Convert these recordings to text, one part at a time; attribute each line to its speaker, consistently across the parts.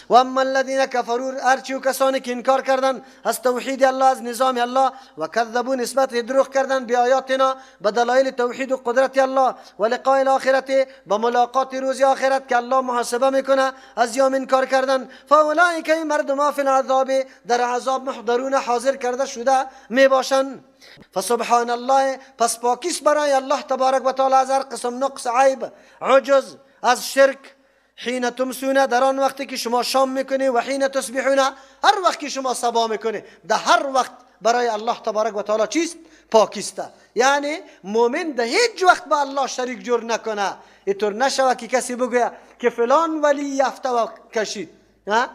Speaker 1: و اما الذین کفروا، هرچی کسانی که انکار کردن از توحید الله، از نظام الله، و کذبوا، نسبت دروغ کردن، بیااتنا، به دلایل توحید و قدرت الله، و لقاء الاخرت، به ملاقات روز آخرت که الله محاسبه میکنه، از یام انکار کردن، فاولئک، این مردم، فی العذاب، در عذاب، محضرون، حاضر کرده شده می باشند. فسبحان الله، پس پاکیست برای الله تبارک و تعالی از هر قسم نقص، عیب، عجز، از شرک. حین تمسون، در آن وقتی که شما شام میکنی، و حین تصبحون، هر وقت که شما صبا میکنی، در هر وقت برای الله تبارک و تعالی چیست؟ پاکیسته. یعنی مؤمن ده هیچ وقت با الله شریک جور نکنه. اینطور نشوه که کسی بگوید که فلان ولی یفته کشید. ای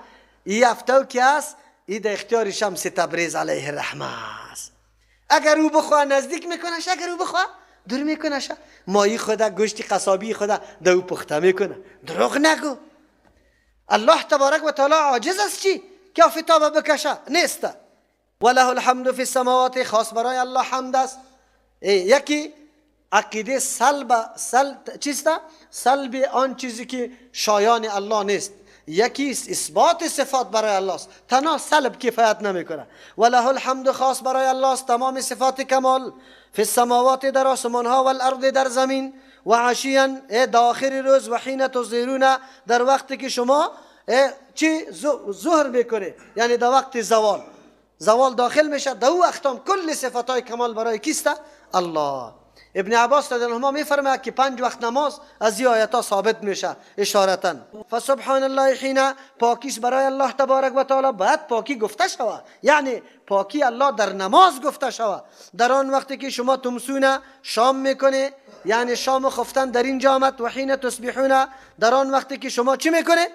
Speaker 1: یفته که است، ای در اختیار شمس تبریز علیه الرحمه است. اگر او بخواه نزدیک میکنه، اگر او بخواه دور میکنه. مایی خدا، گوشت قصابی خدا دو پخته میکنه. دروغ نگو. الله تبارک و تعالی عاجز است چی که آفتاب بکشه؟ نیست. وله الحمد فی السماوات، خاص برای الله حمد است. یکی عقیده سلب سل چیست؟ سلب آن چیزی که شایان الله نیست. یکی اثبات صفات برای الله است. تنها سلب کفایت نمیکنه. وله الحمد، خاص برای الله است تمام صفات کمال، فی السماوات، در آسمان ها، والارض، در زمین، و عشیا، در آخر روز، و حین تظهرون، در وقتی که شما چی ظهر میکنه، یعنی در وقت زوال، زوال داخل میشه، در او وقت هم کل صفات های کمال برای کیست؟ الله. ابن عباس رضی الله عنه میفرماید که پنج وقت نماز از این آیت ها ثابت میشه اشارتا. فسبحان الله حین، پاکیش برای الله تبارک و تعالی، باید پاکی گفته شود، یعنی پاکی الله در نماز گفته شود، در آن وقتی که شما تمسون، شام میکنه، یعنی شام خفتن در اینجا آمد، و حین تصبحون، در آن وقتی که شما چی میکنه؟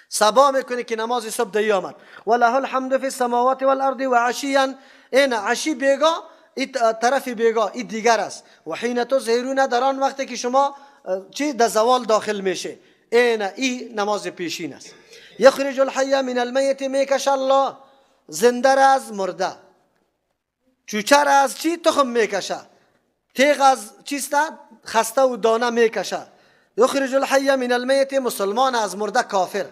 Speaker 1: صبا میکنه که نماز صبح دی آمد. وله الحمد فی السماوات والارض و عشیا، این عشی بیگا، این طرف بیگا، این دیگر است، و حین تظهرون، در آن وقتی که شما چی در زوال داخل میشه، این ای نماز پیشین است. یخرج الحی من المیت، میکش الله زنده را از مرده، چوچه را از چی؟ تخم میکشه، تیغ از چیست؟ خسته و دانه میکشه. یخرج الحی من المیت، مسلمان از مرده کافر،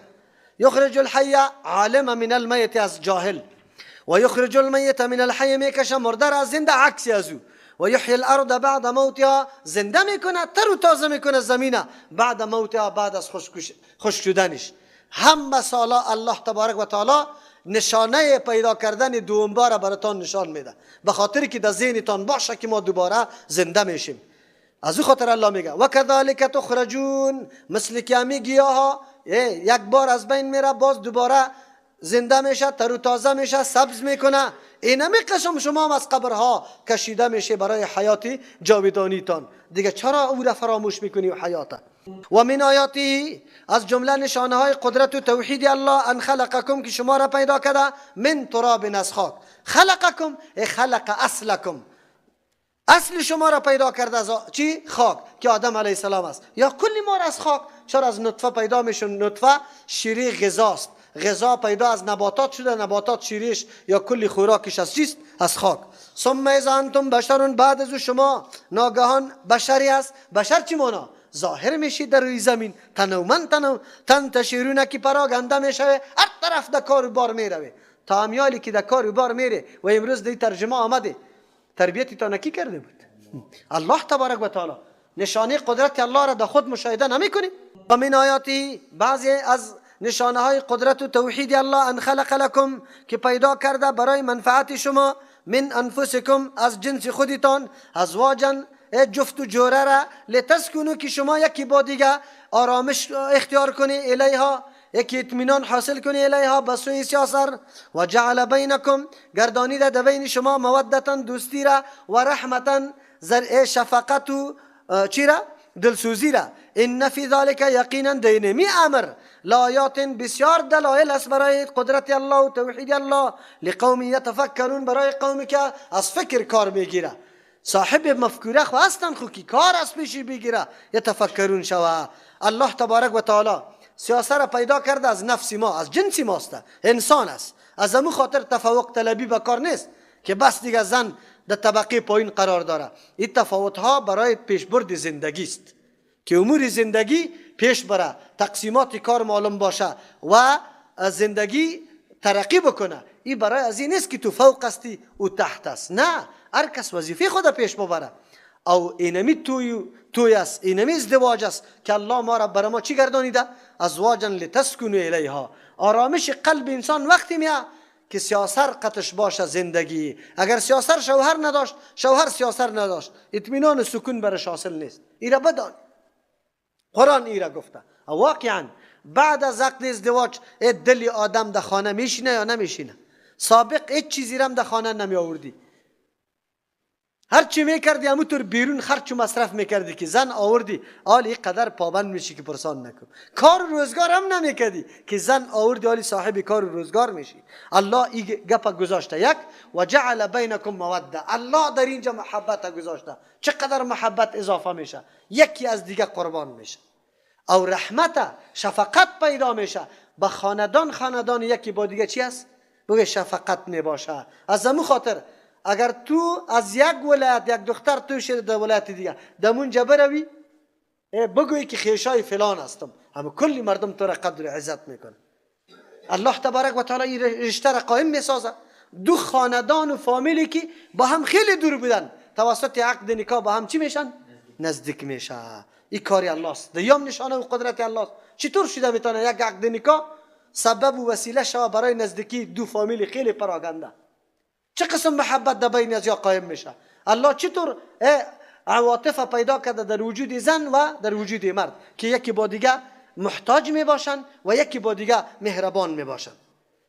Speaker 1: یخرج الحی عالم من المیت، از جاهل، و یخرج المیت من الحی، میکشه مرده را از زنده، عکس از او، و یحیی الارض بعد موتها، زنده میکنه، تر و تازه میکنه زمینه، بعد موتها، بعد از خشک شدنش. هم سالا الله تبارک و تعالی نشانه پیدا کردن دوم بار براتان نشان میده، به خاطر که در ذهنتان باشه که ما دوباره زنده میشیم. از او خاطر الله میگه و کذالک تخرجون، مثل که همی گیاه یک بار از بین میره، باز دوباره زنده میشه، تر و تازه میشه، سبز میکنه، اینمی قسم شما هم از قبرها کشیده میشه برای حیات جاودانیتان. دیگه چرا او را فراموش میکنی و حیات؟ و من آیاته، از جمله نشانه های قدرت و توحید الله، ان خلقکم، که شما را پیدا کرده، من تراب، از خاک. خلقکم، خلق اصلکم، اصل شما را پیدا کرده از چی؟ خاک که آدم علیه السلام است. یا کلی ما را از خاک. چرا از نطفه پیدا میشون؟ نطفه شیره غذاست، غذا پیدا از نباتات شده، نباتات شیریش یا کلی خوراکش از چیست؟ از خاک. ثم اذا انتم بشر، بعد از شما ناگهان بشری است. بشر چی معنا؟ ظاهر میشی در روی زمین، تنومند تنو تنتشرون، که پراگنده میشوه، هر طرف در کار بار میروه. تا امیالی که در کار بار میره و امروز دی ترجمه آمده، تربیتی تا کی کرده بود؟ الله تبارک و تعالی. نشانه قدرت الله را در خود مشاهده نمی کنی؟ و من آیاته، بعضی از نشانه های قدرت و توحید الله، ان خلق لکم، که پیدا کرده برای منفعت شما، من انفسکم، از جنس خودتان، ازواجا، جفت و جوره را، لتسکنوا، که شما یکی با دیگه آرامش اختیار کنی، الیها، یکی اطمینان حاصل کنی، الیها، به سوی سیاسر، و جعل بینکم، گردانیده در بین شما، مودتا، دوستی را، و رحمتا، شفقت و چی را؟ دلسوزی را. ان فی ذلک، یقینا دینمی امر، لآیات، بسیار دلایل است برای قدرت الله و توحید الله، لقوم یتفکرون، برای قومی که از فکر کار میگیره، صاحب مفکوره خو هستن، خو کی کار از پیشی بگیره، یتفکرون شوه. الله تبارک و تعالی سیاسه را پیدا کرده از نفس ما، از جنس ماست، انسان است. از امو خاطر تفوق طلبی به کار نیست که بس دیگه زن در طبقه پایین قرار داره. این تفاوت ها برای پیشبرد زندگی است که امور زندگی پیش بره، تقسیمات کار معلوم باشه و زندگی ترقی بکنه. این برای از این نیست که تو فوق هستی او تحت است، نه، هر کس وظیفه خود پیش ببره. او اینمی توی است، اینمی ازدواج است که الله ما را برای ما چی گردانیده؟ ازواجا لتسکنوا الیها. آرامش قلب انسان وقتی میاد که سیاسر قطش باشه زندگی. اگر سیاسر شوهر نداشت، شوهر سیاسر نداشت، اطمینان و سکون برش حاصل نیست. ایرا بدان، قرآن ایرا گفته. واقعا بعد از عقد ازدواج دل آدم در خانه میشینه یا نمیشینه؟ سابق هیچ چیزی رم در خانه نمی آوردی، هر چی میکردی همونطور بیرون خرچ و مصرف میکردی که زن آوردی، آلی قدر پابند میشی که پرسان نکن. کار و روزگار هم نمیکردی که زن آوردی، آلی صاحب کار و روزگار میشی. الله این گپ گذاشته. یک و جعل بینکم موده، الله در اینجا محبت گذاشته. چقدر محبت اضافه میشه، یکی از دیگه قربان میشه، او رحمت شفقت پیدا میشه به خاندان. خاندان یکی با دیگه چی است؟ بگه شفقت میباشه. از همون خاطر اگر تو از یک ولایت یک دختر تو شده در ولایت دیگه دمونجا بروی، بگویی که خیشای فلان هستم، همه کلی مردم تو را قدر عزت میکنه. الله تبارک و تعالی این رشته را قائم میسازه. دو خاندان و فامیلی که با هم خیلی دور بودن، توسط عقد نکاح با هم چی میشن؟ نزدیک میشه. این کاری الله است، دیام نشانه و قدرت الله است. چطور شده میتونه یک عقد نکاح سبب و وسیله شوه برای نزدیکی دو فامیل خیلی پراگنده؟ چه قسم محبت در بین از یا قایم میشه؟ الله چطور عواطف پیدا کرده در وجود زن و در وجود مرد که یکی با دیگه محتاج می باشن و یکی با دیگه مهربان می باشن.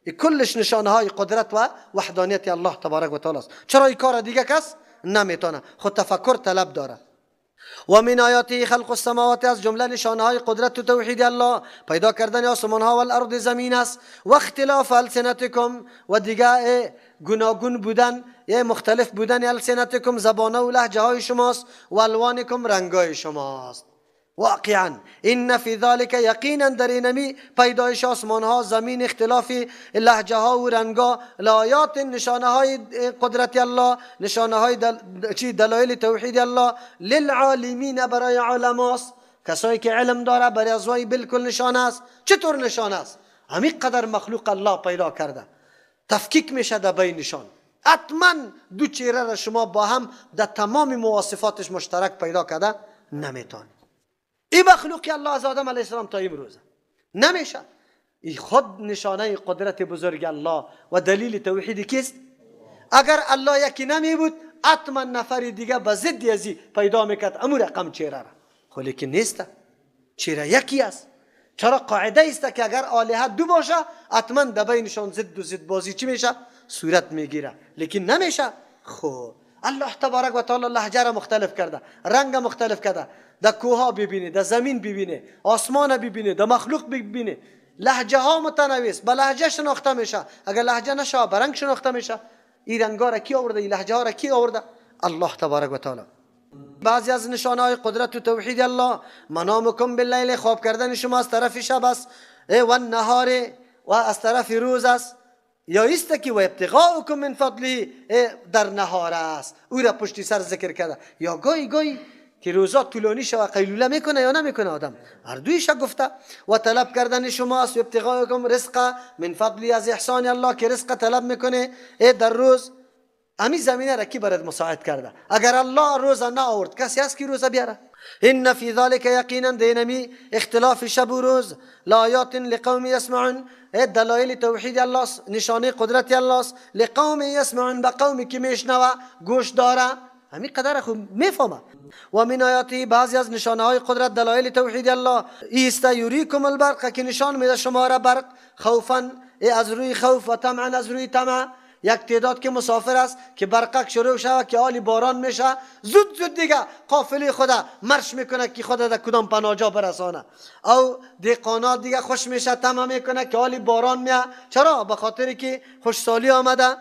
Speaker 1: این کلش نشانه های قدرت و وحدانیت الله تبارک و تعالی است. چرا این کار دیگه کس نمیتونه؟ خود تفکر طلب داره. و من آیاته خلق السماوات، از جمله نشانه های قدرت و توحید الله پیدا کردن آسمان ها و الارض زمین است. و اختلاف السنتکم، و دیگه گوناگون بودن یا مختلف بودن السنتکم، زبانه و لهجه های شماست، و الوانکم، رنگ های شماست. واقعا ان فی ذلک، یقینا در اینمی پیدایش آسمان ها زمین، اختلاف لهجه ها و رنگ ها، لآیات، نشانه های قدرت الله، نشانه های دلایل توحید الله، للعالمین، برای علماست، کسایی که علم داره برای ازوای بالکل نشانه است. چطور نشانه است؟ همین قدر مخلوق الله پیدا کرده، تفکیک میشه در بینشان. حتما دو چهره را شما با هم در تمام مواصفاتش مشترک پیدا کرده نمیتونید. این مخلوقی الله از آدم علیه السلام تا امروزه نمیشه. این خود نشانه قدرت بزرگ الله و دلیل توحید کیست؟ اگر الله یکی نمی بود، حتما نفر دیگه به ضد ازی پیدا میکرد امو رقم چهره را، خو لیکن نیست، چهره یکی است. چرا قاعده است که اگر آلهه دو باشه حتما در بینشان ضد و ضد بازی چی میشه؟ صورت میگیره، لیکن نمیشه. خب الله تبارک و تعالی لهجه را مختلف کرده، رنگ مختلف کرده، در کوه ببینه، در زمین ببینه، آسمان ببینه، در مخلوق ببینه، لهجه ها متنوع است، به لهجه شناخته میشه. اگر لهجه نشه به رنگ شناخته میشه. این رنگا را کی آورده؟ این لهجه ها را کی آورده؟ الله تبارک و تعالی. بعضی از نشانه های قدرت و توحید الله، منامکم باللیل، خواب کردن شما از طرف شب است، و النهار، و از طرف روز است، یا است که و ابتغاؤکم من فضله، در نهار است، او را پشتی سر ذکر کرده. یا گاهی گاهی که روزا طولانی شوه قیلوله میکنه یا نمیکنه آدم، هر دویش گفته. و طلب کردن شما است، ابتغاؤکم رزق من فضلی، از احسان الله که رزق طلب میکنه در روز. امی زمینه را کی برات مساعد کرده؟ اگر الله روزه نه آورد کسی هست که روزه بیاره؟ ان فی ذلک، یقینا دینمی اختلاف شب و روز، لآیات لقوم یسمعون، دلایل توحید الله، نشانه قدرت الله، لقوم یسمعون، به قومی که میشنوه گوش داره، همین قدر خوب میفهمه. و من آیاتی، بعضی از نشانه های قدرت دلایل توحید الله، ایست یریکم البرق، که نشان میده شما را برق، خوفا، از روی خوف، و طمعا، از روی طمع. یک تعداد که مسافر است که برقک شروع شود که حالی باران میشه، زود زود دیگه قافله خدا مرش میکنه که خدا در کدام پناهجا برسانه. او دهقانات دیگه خوش میشه، طمع میکنه که حالی باران میاد. چرا؟ به خاطر که خوشسالی آمده.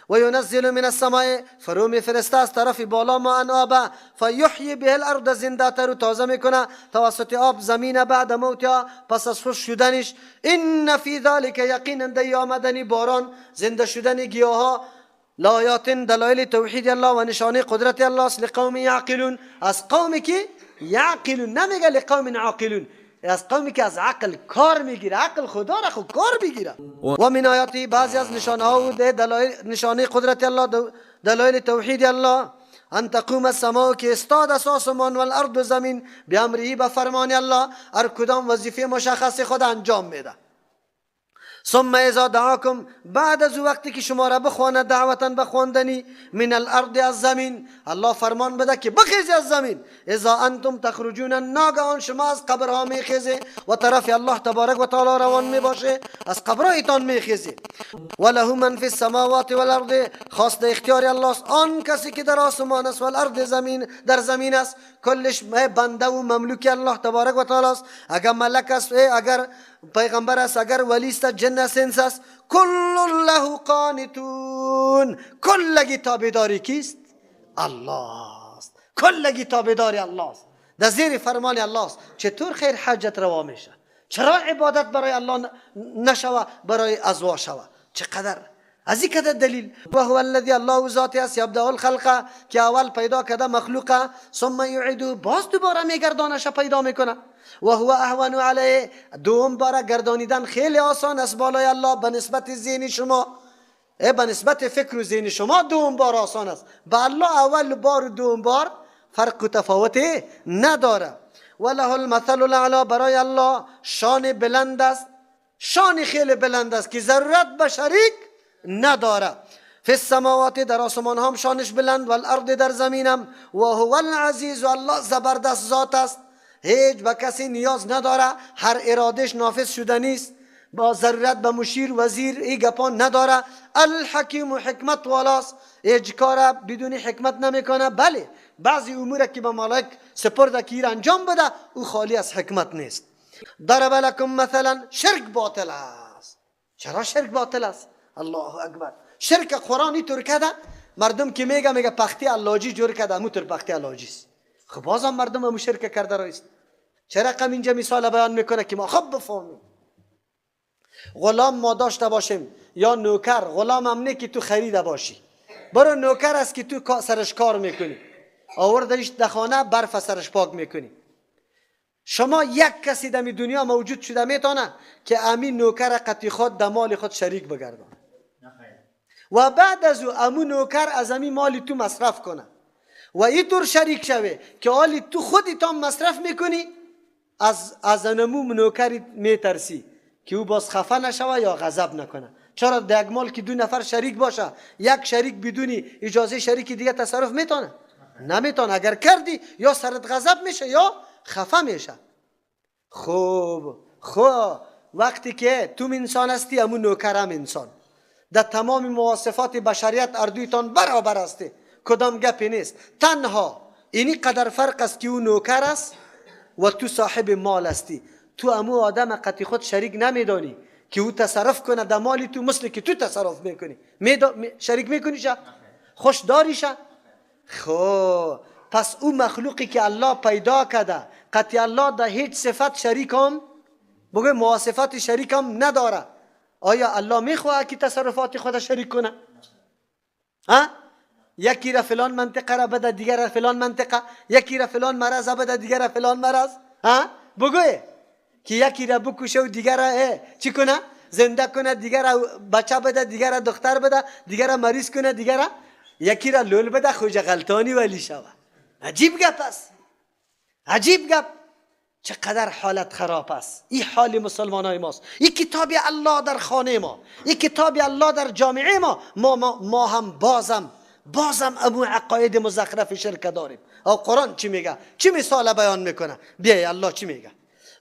Speaker 1: و ینزل من السماء، فرو میفرسته از طرف بالا ماء آب، فیحیی به الارض، زنده تر و تازه میکنه توسط آب زمین، بعد موتها، پس از خشک شدنش. ان فی ذلک، یقینا در آمدن باران، زنده شدن گیاها، لآیات دلایل توحید الله و نشانه قدرت الله است. لقوم یعقلون، از قومی که یعقلون، نمیگه لقوم عاقلون، از قومی که از عقل کار میگیره، عقل خدا را خود کار میگیره. و من آیاتی، بعضی از نشانه ها و دلایل نشانه قدرت الله، دلایل توحید الله، ان تقوم السماء که استاد است آسمان و الارض زمین، بامره به فرمان الله، هر کدام وظیفه مشخص خود انجام میده. ثم اذا دعاکم، بعد از وقتی که شما را بخواند دعوتا بخواندنی، من الارض از زمین، الله فرمان بده که بخیزی از زمین، اذا انتم تخرجون، ناگهان شما از قبرها میخیزی و طرف الله تبارک و تعالی روان میباشه، از قبرهایتان میخیزی. وله من فی السماوات والارض، خاص در اختیار الله است آن کسی که در آسمان است و الارض زمین، در زمین است، کلش بنده و مملوک الله تبارک و تعالی است. اگر ملک است، اگر پیغمبر است، اگر ولی است، جن است، انس است، کل له قانتون، کلگی تابعداری کیست؟ الله است. کلگی تابعداری الله است، در زیر فرمان الله است. چطور خیر حاجت روا میشه؟ چرا عبادت برای الله نشوه، برای ازوا شوه؟ چقدر از این کده دلیل. و هو الذی، الله ذاتی است، یبدأ الخلق، که اول پیدا کده مخلوقه، ثم یعیده، باز دوباره میگردانش پیدا میکنه. و هو اهون علیه، دوم باره گردانیدن خیلی آسان است بالای الله به نسبت ذهن شما، به نسبت فکر و ذهن شما دوم بار آسان است. به الله اول بار و دوم بار فرق و تفاوت نداره. و له المثل الاعلی، برای الله شان بلند است، شان خیلی بلند است که ضرورت به شریک نداره. فی السماوات، در آسمان هم شانش بلند، و الارض در زمینم. و هو العزیز، و الله زبردست ذات است، هیچ به کسی نیاز نداره، هر ارادش نافذ شده نیست، با ضرورت به مشیر وزیر ای گپان نداره. الحکیم و حکمت والاست، هیچ کار بدون حکمت نمیکنه. بله بعضی امور که به ملائک سپرده که انجام بده، او خالی از حکمت نیست. ضرب لکم مثلا، شرک باطل است. چرا شرک باطل است؟ الله اکبر. شرک قرآن اینطور کرده، مردم که میگه میگه پختی علاجی جور کرده، امو طور پختی علاجی است. خب بازم مردم امو شرک کرده رایست. چرا قم اینجا مثال بیان میکنه که ما خب بفهمیم. غلام ما داشته باشیم یا نوکر، غلام هم نه که تو خریده باشی، برو نوکر است که تو سرش کار میکنی، آوردهش در خانه برف سرش پاک میکنی. شما یک کسی در دنیا موجود شده میتونه که امین نوکر قطعی خود در مال خود شریک بگردانه و بعد از او امو نوکر از امی مال تو مصرف کنه و اینطور شریک شوه که حالی تو خودت هم مصرف میکنی، از انمو نوکری میترسی که او باز خفه نشوه یا غضب نکنه. چرا در یک مال که دو نفر شریک باشه، یک شریک بدونی اجازه شریک دیگه تصرف میتونه؟ نمیتونه. اگر کردی یا سرت غضب میشه یا خفه میشه. خوب خب وقتی که تو انسان هستی، امو نوکر هم انسان، در تمام مواصفات بشریت اردویتان برابر هستی، کدام گپی نیست. تنها اینی قدر فرق است که او نوکر است و تو صاحب مال هستی. تو امو آدم قطعی خود شریک نمیدانی که او تصرف کنه در مالی تو مثل که تو تصرف میکنی. شریک میکنی شه؟ خوش داری شه؟ خب پس او مخلوقی که الله پیدا کرده، قطعی الله در هیچ صفت شریک هم بگه مواصفات شریک هم نداره. آیا الله میخواه که تصرفات خود شریک کنه؟ ها؟ یکی را فلان منطقه را بده، دیگر را فلان منطقه، یکی را فلان مرض بده، دیگر را فلان مرض. ها؟ بگوی که یکی را بکشه و دیگر را چی کنه؟ زنده کنه، دیگر را بچه بده، دیگر را دختر بده، دیگر را مریض کنه، دیگر را یکی را لول بده، خوش غلطانی ولی شوه. عجیب گپ است، عجیب گپ. چقدر حالت خراب است. این حال مسلمان های ماست. این کتاب الله در خانه ما، این کتاب الله در جامعه ما، ما هم بازم امو عقاید مزخرف شرک داریم. او قرآن چی میگه؟ چی مثال بیان میکنه؟ بیای الله چی میگه؟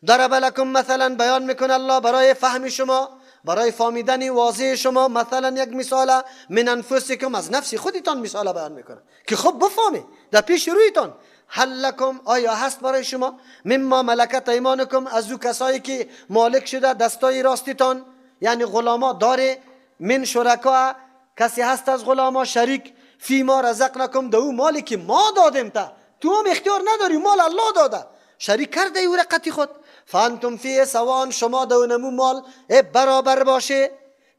Speaker 1: ضرب لکم مثلا، بیان میکنه الله برای فهم شما، برای فهمیدن واضح شما. مثلا یک مثال، من انفسکم، از نفس خودتان مثال بیان میکنه که خب بفهمی در پیش رویتان. هل لکم، آیا هست برای شما، مما ملکت ایمانکم، از او کسایی که مالک شده دستای راستتان، یعنی غلاما داره، من شرکا، کسی هست از غلاما شریک، فی ما رزقناکم، در او مالی که ما دادیم تا تو هم اختیار نداری، مال الله داده، شریک کرده او رقتی خود. فانتم فیه سوان، شما در نمو مال برابر باشه.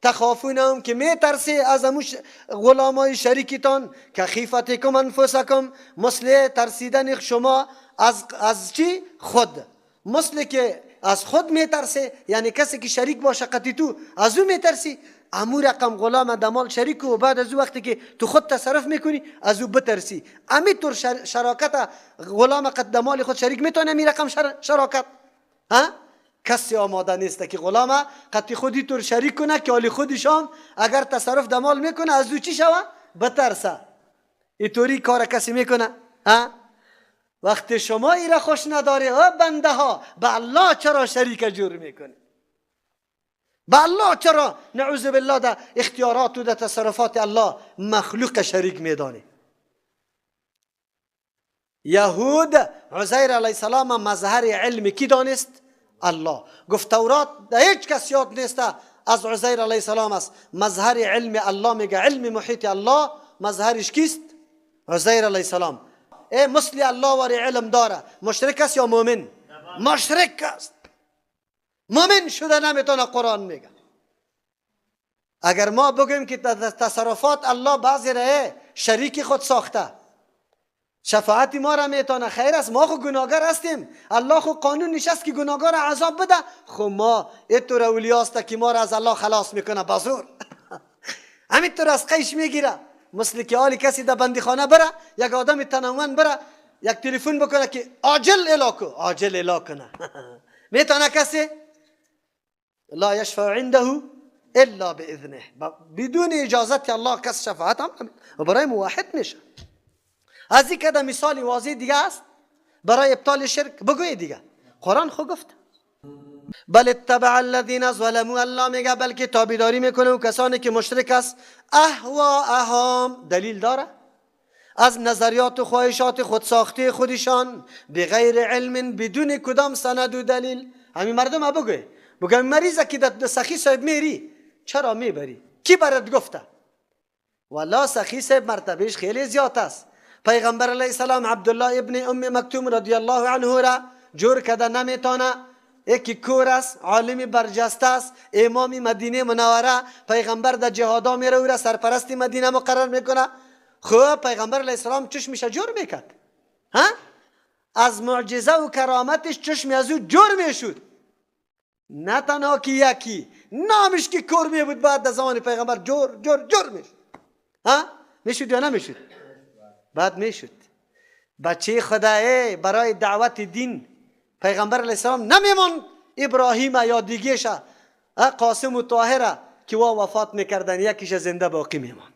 Speaker 1: تخافونهم که میترسی از امو غلامای شریکتان، که خیفتکم انفسکم، مثل ترسیدن شما از چی؟ خود. مثل که از خود میترسه، یعنی کسی که شریک باشه قطی تو از او میترسی، امو رقم غلام دمال شریک و بعد از او وقتی که تو خود تصرف میکنی از او بترسی. امی طور شراکت غلام قد دمال خود شریک میتونه امی رقم شراکت، ها؟ کسی آماده نیست که غلام قطی خودی طور شریک کنه که حالی خودشام اگر تصرف دمال میکنه از او چی شوه؟ بترسه. اینطوری کار کسی میکنه؟ ها؟ وقتی شما ای را خوش نداری او بنده ها، به الله چرا شریک جور میکنی؟ به الله چرا نعوذ بالله در اختیارات و در تصرفات الله مخلوق شریک میدانی؟ یهود عزیر علیه السلام مظهر علم کی دانست؟ الله. گفت تورات در هیچ کس یاد نیست از عزیر علیه السلام است. مظهر علم الله، میگه علم محیط الله مظهرش کیست؟ عزیر علیه السلام. ای مثل الله وری علم داره، مشرک است یا مؤمن؟ مشرک است. مؤمن شده نمیتونه قرآن میگه. اگر ما بگوییم که تصرفات الله بعضی را شریک خود ساخته، شفاعت ما را میتونه، خیر است، ما خو گناهگار هستیم، الله خو قانون نشست که گناهگار عذاب بده، خو ما اینطور اولیا است که ما را از الله خلاص میکنه بزور. همینطور از قیش میگیره. مثل که حالی کسی در بندیخانه بره، یک آدم تنومند بره، یک تلفن بکنه که عاجل الا کو، عاجل الا کنه. میتونه کسی؟ لا یشفع عنده الا باذنه، بدون اجازت الله کس شفاعت هم برای موحد میشه. از این کده مثال واضح دیگه است برای ابطال شرک بگوی دیگه. قرآن خو گفت بل اتبع الذین ظلموا، الله میگه بلکه تابعداری میکنه و کسانی که مشرک است، اهواهم، دلیل داره از نظریات و خواهشات خود ساخته خودشان، بغیر علم، بدون کدام سند و دلیل. همین مردم بگوی، بگم مریضه که در سخی صاحب میری، چرا میبری؟ کی برات گفته؟ والا سخی صاحب مرتبهش خیلی زیاد است. پیغمبر علیه السلام عبدالله ابن ام مکتوم رضی الله عنه را جور کده نمیتونه، یکی کور است، عالم برجسته است، امام مدینه منوره، پیغمبر در جهادا میره او را سرپرست مدینه مقرر میکنه. خب پیغمبر علیه السلام چشمش جور میکرد، ها؟ از معجزه و کرامتش چشم از او جور میشد. نه تنها که یکی نامش که کور می بود، بعد در زمان پیغمبر جور جور جور میشد. ها؟ میشد یا نمیشد؟ بعد میشد. بچه خدای برای دعوت دین پیغمبر علیه السلام نمیمون ابراهیم یا دیگهش قاسم و طاهره که وا وفات میکردن، یکیش زنده باقی میمان.